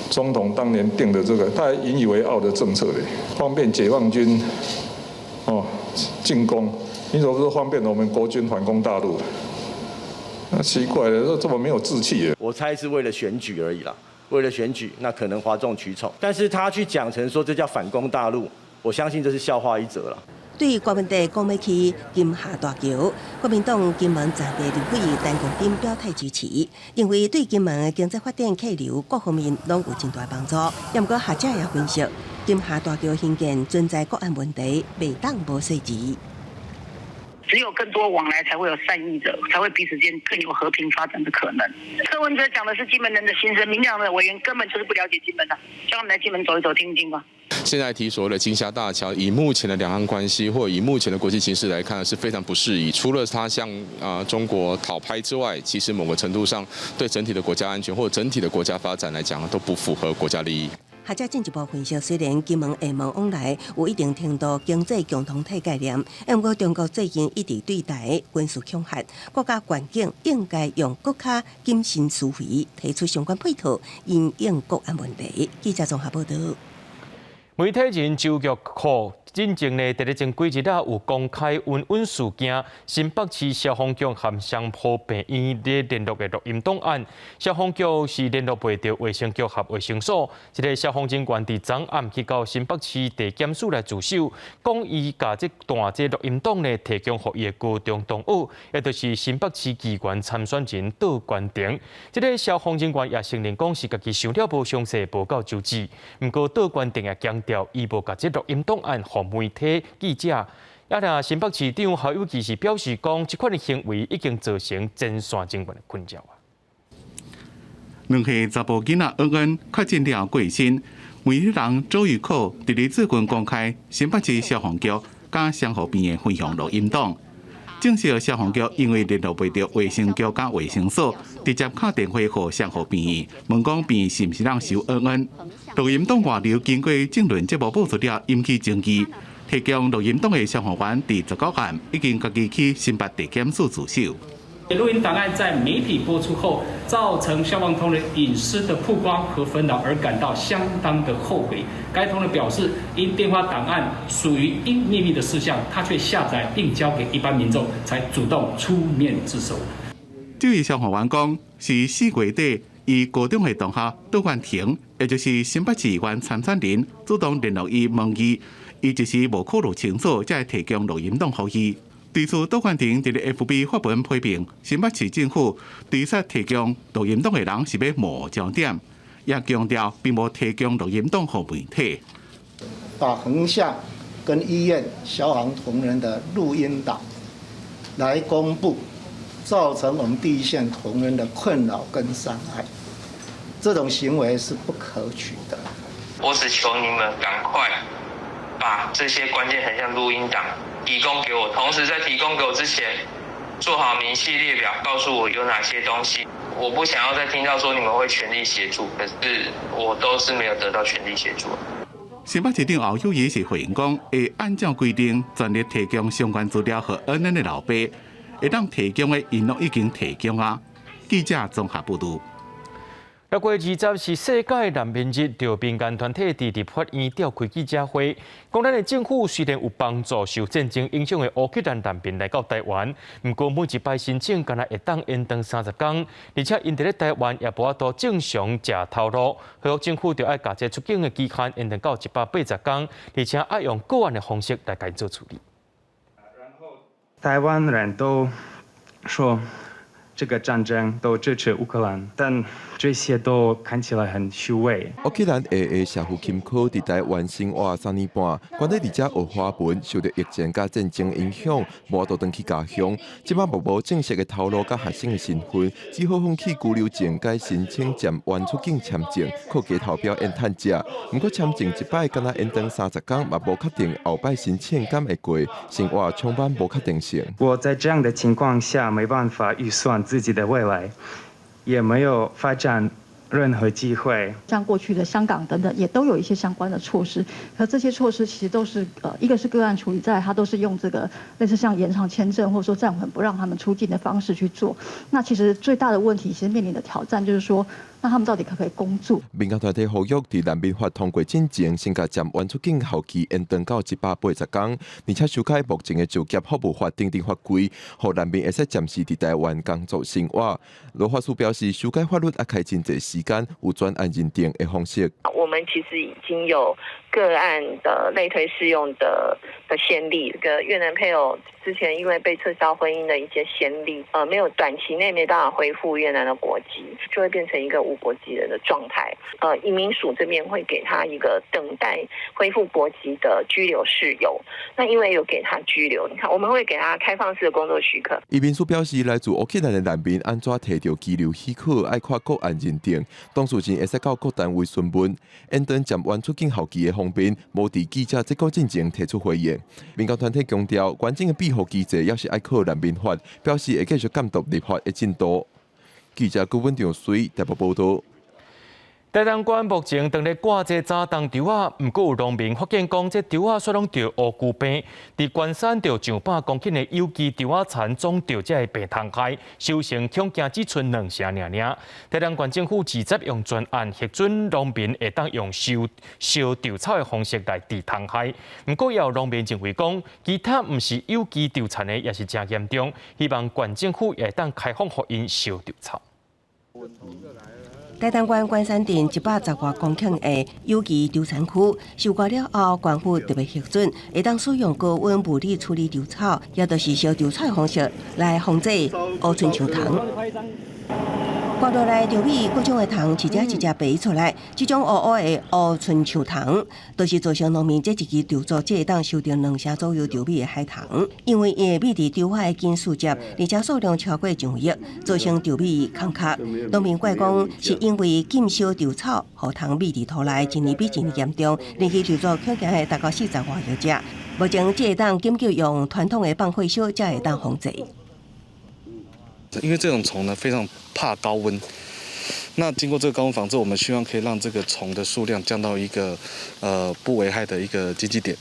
總統當年定的這個，他還引以為傲的政策咧？方便解放軍哦進攻，你怎麼不說方便我們國軍反攻大陸？那奇怪了，這這麼沒有志氣耶！我猜是為了選舉而已啦，為了選舉，那可能譁眾取寵。但是他去講成說這叫反攻大陸，我相信這是笑話一則了。” 對柯文哲講欲起金廈大橋，國民黨金門在地立委陳國彬表態支持，認為對金門的經濟發展、客流各方面攏有真大幫助。毋過學者也分析，金廈大橋興建存在國安問題，袂當無細緻。只有更多往來，才會有善意者，才會彼此間更有和平發展的可能。柯文哲講的是金門人的心聲，民進黨的委員根本就是不了解金門的，叫他們來金門走一走，聽一聽吧。現在提所謂的金廈大橋，以目前的兩岸關係或以目前的國際形勢來看，是非常不適宜。除了他向啊中國討拍之外，其實某個程度上對整體的國家安全或整體的國家發展來講，都不符合國家利益。學者進一步分析，雖然金門廈門往來有一定程度經濟共同體概念，毋過中國最近一直對台軍事恐嚇，國家環境應該用閣較謹慎思維，提出相關配套，因應國安問題。記者綜合報導。媒體人周玉蔻進前呢，佇咧前幾日啊，有公開溫溫事件，新北市消防局和雙和病院咧聯絡的錄音檔案，消防局是聯絡袂著衛生局和衛生所，這个消防人員佇昨暗去到新北市地檢署來自首，講伊共這段這錄音檔呢提供予伊的高中同學，也就是新北市議員參選人杜關庭。這个消防人員也承認講是家己想了無詳細，無夠周知。毋過杜關庭也強調，伊無共這錄音檔案予媒體記者。啊，若新北市長侯友宜是表示講，這款的行為已經造成前線人員的困擾啊。兩歲查埔囡仔恩恩確診了過身，媒體人周玉蔻佇咧最近公開新北市消防局佮雙和病院分享錄音檔，證實消防局因為聯絡袂著衛生局佮衛生所，直接敲電話予雙和病院，問講病院是毋是通收恩恩。錄音檔外流經過政論節目播出了，引起爭議。提供錄音檔的消防員佇19號已經家己去新北地檢署自首。錄音檔案在媒體播出後，造成消防同仁隱私的曝光和紛擾，而感到相當的後悔。該同仁表示，因電話檔案屬於應秘密的事項，他卻下載並交給一般民眾，才主動出面自首。這位消防員講，是4月底，伊高中的同學杜冠廷，也就是新北市議員參選人，主動聯絡伊問伊，伊就是無考慮清楚，才會提供錄音檔予伊。對此，杜冠廷佇咧 FB 發文批評新北市政府對說提供錄音檔的人是欲模糊焦點，也強調並無提供錄音檔予媒體。把橫向跟醫院消防同仁的錄音檔來公布，造成我們第一線同仁的困擾跟傷害，這種行為是不可取的。我只求你們趕快把這些關鍵橫向錄音檔提供給我，同時在提供給我之前，做好明細列表，告訴我有哪些東西。我不想要再聽到說你們會全力協助，可是我都是沒有得到全力協助。新北市長侯友宜是回應講，會按照規定全力提供相關資料予恩恩的老爸，會當提供的𪜶攏已經提供啊。記者綜合報導。6月20是世界難民日，著民間團體佇立法院召開記者會，講咱的政府雖然有幫助受戰爭影響的烏克蘭難民來到台灣，毋過每一擺申請敢若會當延長30工，而且𪜶佇咧台灣也無法度正常食頭路，所以政府著愛共這出境的期限延長到180工，而且愛用個案的方式來共𪜶做處理。台灣人都說這個戰爭都支持烏克蘭，但這些都看起來很虛偽。烏克蘭的社福金科佇台灣生活3年半，關佇遮學華文，受著疫情佮戰爭影響，無法度轉去家鄉。這擺無正式的頭路佮學生的身份，只好放棄居留證，改申請暫緩出境簽證，靠街頭表演趁食。毋過簽證一擺敢若延長30工，嘛無確定後擺申請敢會過，生活充滿無確定性。我在這樣的情況下，沒辦法預算自己的未來，也沒有發展任何機會。像過去的香港等等，也都有一些相關的措施。可這些措施其實都是一個是個案處理，再來它都是用這個類似像延長簽證，或者說暫緩不讓他們出境的方式去做。那其實最大的問題，其實面臨的挑戰就是說，那他們到底可不可以工作？民間團體呼籲，佇難民法通過進前，先共暫緩出境效期延長到180天，而且修改目前的就業服務法等等法規，予難民會使暫時佇台灣工作生活。羅法師表示，修改法律愛開真濟時間，有專案認定的方式。我們其實已經有個案的類推適用的先例，個越南配偶之前因為被撤銷婚姻的一些先例，沒有短期內沒辦法恢復越南的國籍，就會變成一個無國籍人的狀態。移民署這邊會給他一個等待恢復國籍的居留事由。那因為有給他居留，你看我們會給他開放式的工作許可。移民署表示，來自烏克蘭的難民按怎提著居留許可，愛看個案認定，當事人會使到各單位詢問。延長暫緩出境效期的方面，無佇記者這個進前提出回應。民間團體強調，完整的庇護機制猶是愛靠難民法，表示會繼續監督立法的進度。記者郭文長水台北報道。台東縣目前當咧掛這早冬稻仔，毋過有農民發現講，這稻仔煞攏著烏龜病，佇關山著上百公頃的有機稻仔田總著這个病蟲害，收成恐驚只賰兩成爾爾。台東縣政府直接用專案核准農民會當用燒燒稻草的方式來治蟲害。毋過也有農民認為講，其他毋是有機稻田的也是誠嚴重，希望縣政府會當開放予𪜶燒稻草。台東縣關山鎮110外公頃的有機稻田區，收割了後，縣府特別核准，會當使用高溫物理處理稻草，也就是燒稻草的方式來防治烏鶉樹蟲。刮落來稻米各種的蟲一隻一隻爬出來，這種烏烏的烏鶉樹蟲，就是造成農民這一季稻作只會當收著兩成左右稻米的害蟲。因為伊會覓佇稻仔的根樹葉，而且數量超過上億，造成稻米空殼。農民怪講，是因為禁燒稻草，予蟲覓佇土內，一年比一年嚴重，連續稻作恐驚會達到40外億隻。目前只會當緊急用傳統的放火燒，才會當防治。因為這種蟲呢非常怕高溫，那經過這個高溫防治，我們希望可以讓這個蟲的數量降到一個不危害的一個經濟點。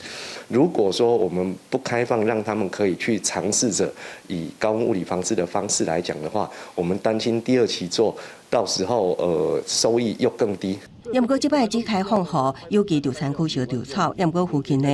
如果說我們不開放，讓他們可以去嘗試着以高溫物理防治的方式來講的話，我們擔心第二期做到時候收益又更低。也毋過，這擺只開放予有機稻田區燒稻草，也毋過附近的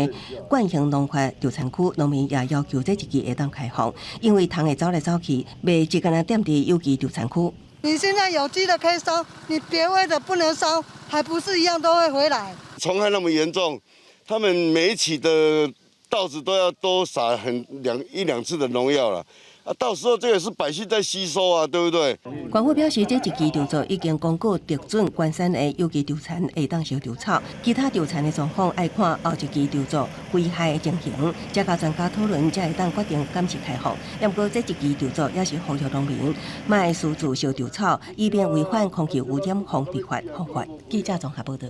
慣行農法稻田區農民也要求這一季會當開放，因為蟲會走來走去，袂只干焦踮佇有機稻田區。你現在有機的可以燒，你別位的不能燒，還不是一樣都會回來？蟲害那麼嚴重，他們每一期的稻子都要多撒很兩一兩次的農藥了。啊，到時候這個是百姓在吸收啊，對不對？縣府表示，這一季稻作已經公告核准關山的有機稻田會當燒稻草，其他稻田的狀況愛看後一季稻作危害的情形，再佮專家討論，才會當決定敢是開放。毋過，這一季稻作也是呼籲農民莫私自燒稻草，以免違反空氣污染防治法方法。記者綜合報道。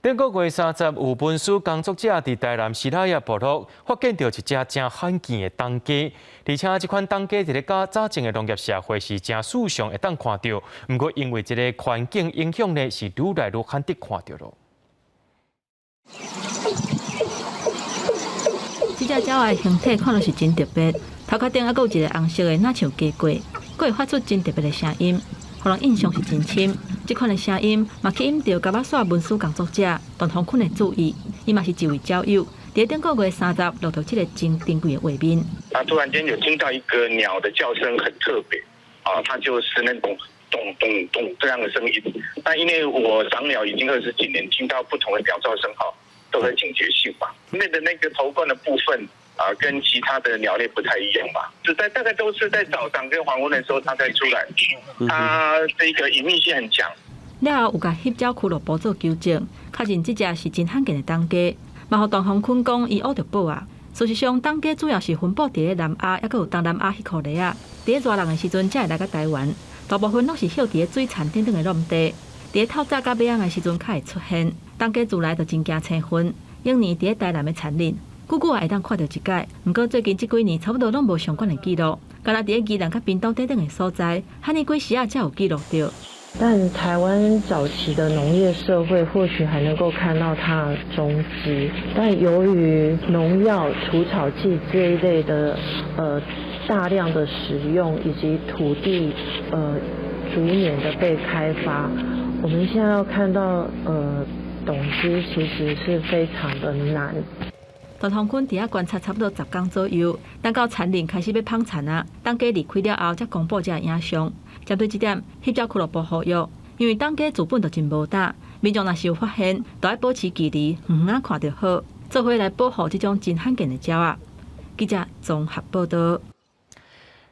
頂個月30，有文書工作者佇台南西拉雅部落發現著一隻誠罕見的冬雞，而且這款冬雞佇咧較早前的農業社會是誠時常會當看著，毋過因為這个環境影響呢，是愈來愈罕得看著囉。這隻鳥仔的形體看著是真特別，頭殼頂猶閣有一个紅色的，若像雞冠，閣會發出真特別的聲音，予人印象是真深。這款的聲音嘛吸引著蛤仔煞文書工作者陳鴻坤的注意。伊嘛是一位鳥友，佇頂個月30錄著這个真珍貴的畫面。他突然間有聽到一個鳥的叫聲，很特別，啊，它就是那種咚咚咚這樣的聲音。但因為我賞鳥已經20幾年，聽到不同的鳥叫聲，哈，都很警覺性嘛。那個頭冠的部分啊，跟其他的鳥類不太一樣嘛。就在大概都是在早上跟黃昏的時候，它才出來。它這個隱秘性很強。了後有共翕照俱樂部做求證，確認這隻是真罕見的冬雞，嘛予陳鴻坤講伊挖著寶啊。事實上，冬雞主要是分布佇咧南亞，猶閣有東南亞彼箍咧仔。佇咧熱人的時陣，才會來到台灣。大部分攏是歇佇咧水田等等的挵地。佇咧透早佮尾暗的時陣較會出現。冬雞自來就真驚青雲，往年佇咧台南的田裡，久久也會當看著一擺。毋過最近這幾年，差不多攏無相關的記錄。敢若佇咧宜蘭佮屏東等等的所在，罕爾幾時仔才有記錄著。但台灣早期的農業社會或許還能夠看到它的蹤跡，但由於農藥、除草劑這一類的大量的使用，以及土地逐年的被開發，我們現在要看到董雞其實是非常的難。大唐坤佇遐觀察差不多10工左右，等到蠶蠶開始欲蜂蠶啊，董雞離開了後，才公布這个影像。針對這點，翕鳥俱樂部呼籲，因為董雞自本就真無膽，民眾若是有發現，就愛保持距離，遠遠仔看就好，做伙來保護這種真罕見的鳥仔。記者綜合報道。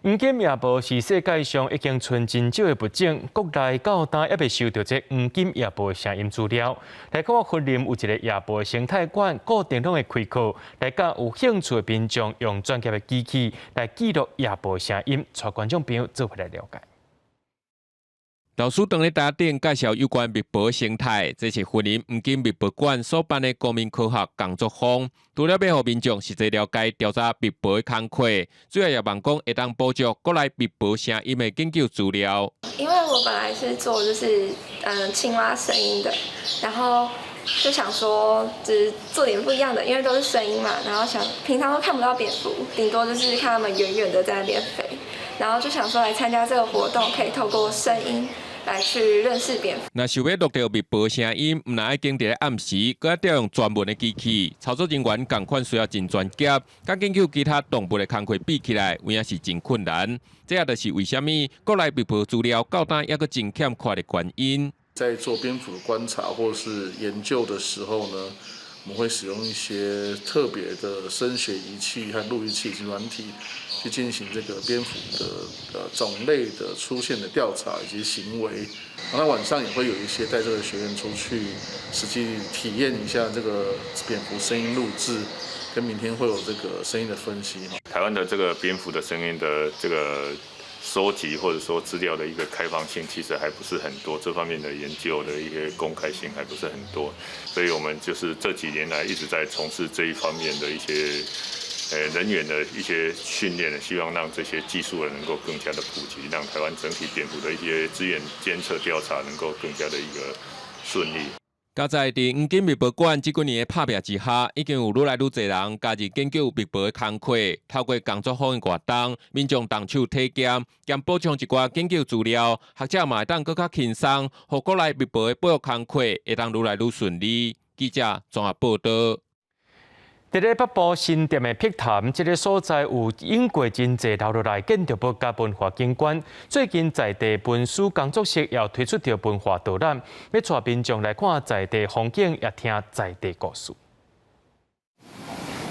黃金夜鴣是世界上已經賰真少的物種，國內到今猶未收著這黃金夜鴣的聲音資料。來看雲林有一个夜鴣生態館，固定攏會開課，來教有興趣的民眾用專業的機器來記錄夜鴣的聲音，帶觀眾朋友做伙來了解。老師當咧台頂介紹有關蜜鴣生態，這是雲林黃金蜜鴣館所辦的公民科學工作坊。除了欲予民眾實際了解調查蜜鴣的工課，主要也望講會當補足國內蜜鴣聲音的研究資料。因為我本來是做就是青蛙聲音的，然後就想說就是做點不一樣的，因為都是聲音嘛，然後想平常都看不到蝙蝠，頂多就是看他們遠遠的在那邊飛，然後就想說來參加這個活動，可以透過聲音來去認識蝙蝠。若想欲錄著蜜鴣聲音，毋但愛揀佇咧暗時，閣愛調用專門的機器，操作人員仝款需要真專業，佮研究其他動物的工課比起來，有影是真困難。這也就是為啥物國內蜜鴣資料到今猶閣真欠缺的原因。在做蝙蝠觀察或是研究的時候呢，我們會使用一些特別的聲學儀器和錄音器及軟體，去進行這個蝙蝠的種類的出現的調查以及行為。那晚上也會有一些帶這個學員出去實際體驗一下這個蝙蝠聲音錄製，跟明天會有這個聲音的分析。台灣的這個蝙蝠的聲音的這個收集或者說資料的一個開放性其實還不是很多，這方面的研究的一些公開性還不是很多，所以我們就是這幾年來一直在從事這一方面的一些人員的一些訓練，希望讓這些技術能夠更加的普及，讓台灣整體蝙蝠的一些資源監測調查能夠更加的一個順利。佳哉佇黃金蜜鴣館這幾年的拍拚之下，已經有愈來愈濟人加入研究蜜鴣的工課。透過工作坊的活動，民眾動手體驗，兼補充一寡研究資料，學者嘛會當閣較輕鬆，予國內蜜鴣的保育工課會當愈來愈順利。記者綜合報道。佇咧北部新店的碧潭，這个所在有湧過真濟留落來建築物佮文化景觀。最近在地文史工作室也推出著文化導覽，欲帶民眾來看在地風景，也聽在地故事。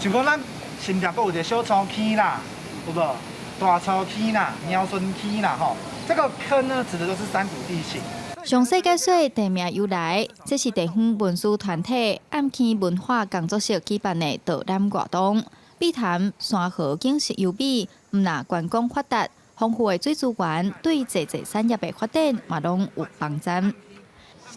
像講咱新店閣有一个小粗坑啦，有無？大粗坑啦，鳥孫坑啦，吼，這個坑呢，指的都是山谷地形。詳細解說地名由來，這是地方文史團體暗坑文化工作室舉辦的導覽活動。碧潭山河景色優美，毋但觀光發達，豐富的水資源對濟濟產業的發展嘛攏有幫助。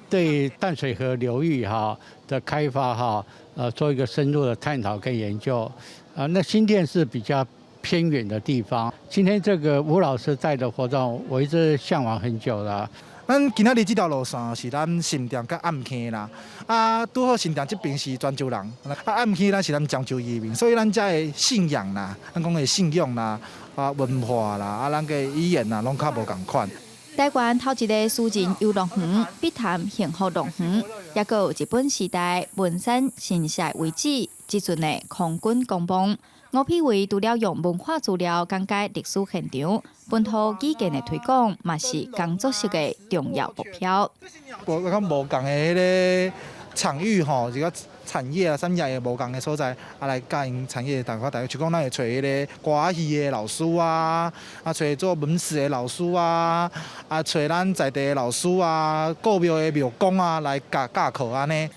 對淡水河流域哈的開發哈，做一個深入的探討跟研究。啊，那新店是比較偏遠的地方。今天這個吳老師帶的活動，我一直嚮往很久了。咱今仔日這條路線是咱新店佮暗坑啦，啊，拄好新店這邊是泉州人，啊暗坑咱是咱漳州移民，所以咱遮的信仰啦，咱講的信仰啦，啊文化啦，啊咱个語言啦，攏較無仝款。台灣頭一个私人遊樂園碧潭幸福樂園，抑閣有日本時代文山神社遺址，這陣的空軍公墓。吳丕偉除了用文化資料講解歷史現場，本土語言的推廣嘛是工作室的重要目標。無較無仝的彼个場域吼，這個產業啊，啥物也無仝的所在，啊來教𪜶產業大家大家，像講咱會揣彼个歌仔戲的老師啊，啊揣做文史的老師啊，啊揣咱在地的老師啊，古廟的廟公啊來教教課按呢。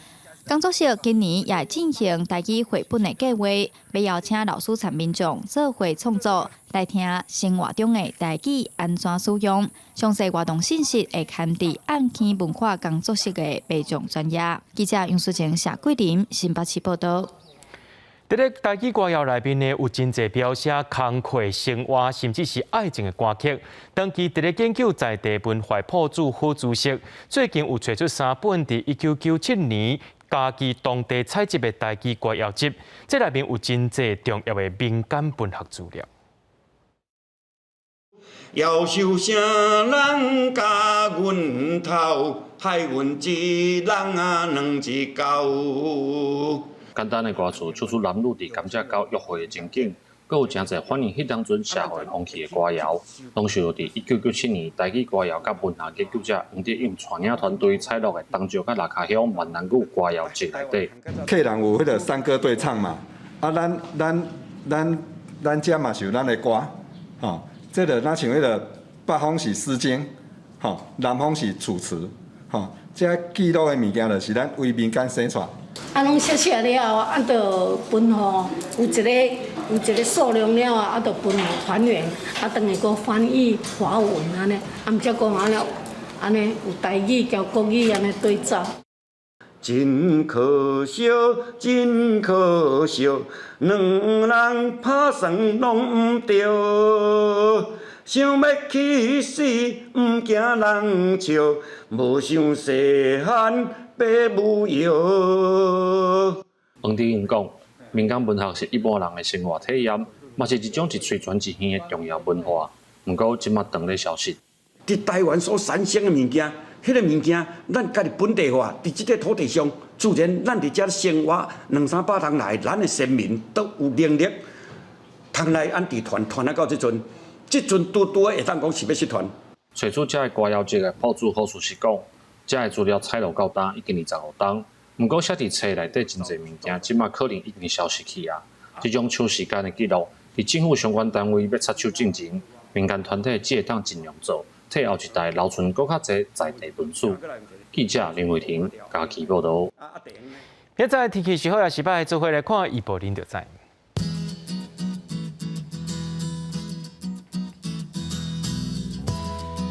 工作室今年也進行台語繪本的計劃，欲邀請老師參民眾做伙創作，來聽生活中的台語按怎使用。詳細活動信息會刊佇暗坑文化工作室的民眾專頁。記者楊淑晴、謝桂林新北市報道。佇咧台語歌謠內面呢，有真濟描寫工課、生活，甚至是愛情的歌曲。長期佇咧研究在地文化譜主何主席，最近有揣出三本佇1997年嘉義當地採集的台語歌謠集，這內面有真濟重要的民間文學資料。夭壽聲人共阮頭，害阮一人啊兩隻狗。簡單的歌詞，唱出男女佇甘蔗溝約會的情景，閣有誠濟反映彼當陣社會風氣的歌謠，攏收佇1997年台語歌謠佮文學研究者黃德勇帶領團隊採錄的東石佮蚋卡鄉閩南語歌謠集內底。客人有彼個山歌對唱嘛，啊，咱遮嘛是有咱的歌，吼，這個若像彼個北方是《詩經》，吼，南方是《楚辭》，吼，這記錄的物件就是咱為民間寫出來。啊，攏寫寫了後，啊，就分予有一個數量了後，啊，就分予團員，啊，轉去閣翻譯華文按呢，啊，毋則講按呢，按呢有台語佮國語按呢對照。真可惜，真可惜，兩人拍算攏毋對，想欲去死，毋驚人笑，無想細漢爬母藥。黃德勇講，民間文學是一般人的生活體驗，嘛是一種一喙傳一耳的重要文化。毋過這馬當咧消失。佇台灣所產生的物件，彼個物件，咱家己本地化，佇這個土地上，自然咱佇遮生活兩三百年來，咱的先民都有能力，通來按佇傳傳啊到這陣，這陣拄拄仔會當講是欲失傳。揣出這个歌謠集的譜主何淑是講，這个資料採錄到今已經25冬，毋過寫佇冊內底真濟物件，這馬可能已經消失去啊。這種長時間的記錄，佇政府相關單位欲插手進前，民間團體只會當盡量做，替後一代留存閣較濟在地文史。記者林慧婷嘉義報導。現在天氣是好抑是䆀，做伙來看預報，恁就知。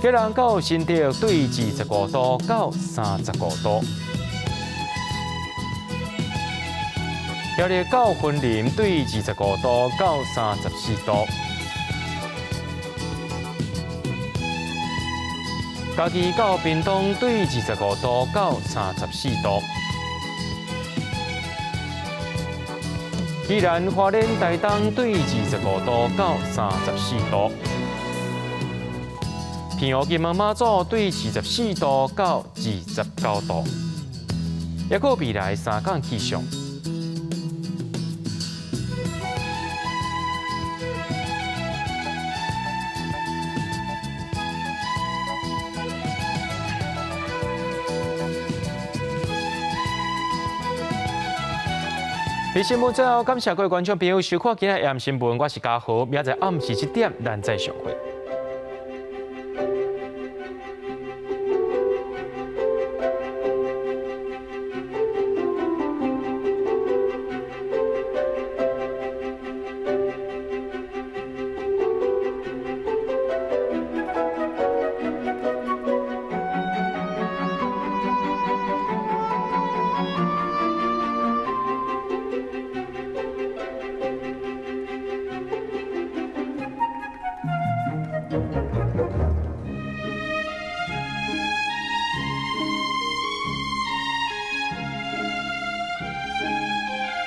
基隆到新竹對25度到35度，苗栗到雲林對25度到34度，嘉義到屏東對25度到34度，宜蘭花蓮台東對25度到34度。澎湖金門馬祖對24度到29度，抑閣未來3工氣象。佇新聞最後，感謝各位觀眾朋友收看今仔日新聞，我是嘉豪，明仔載暗時7點，咱再相會。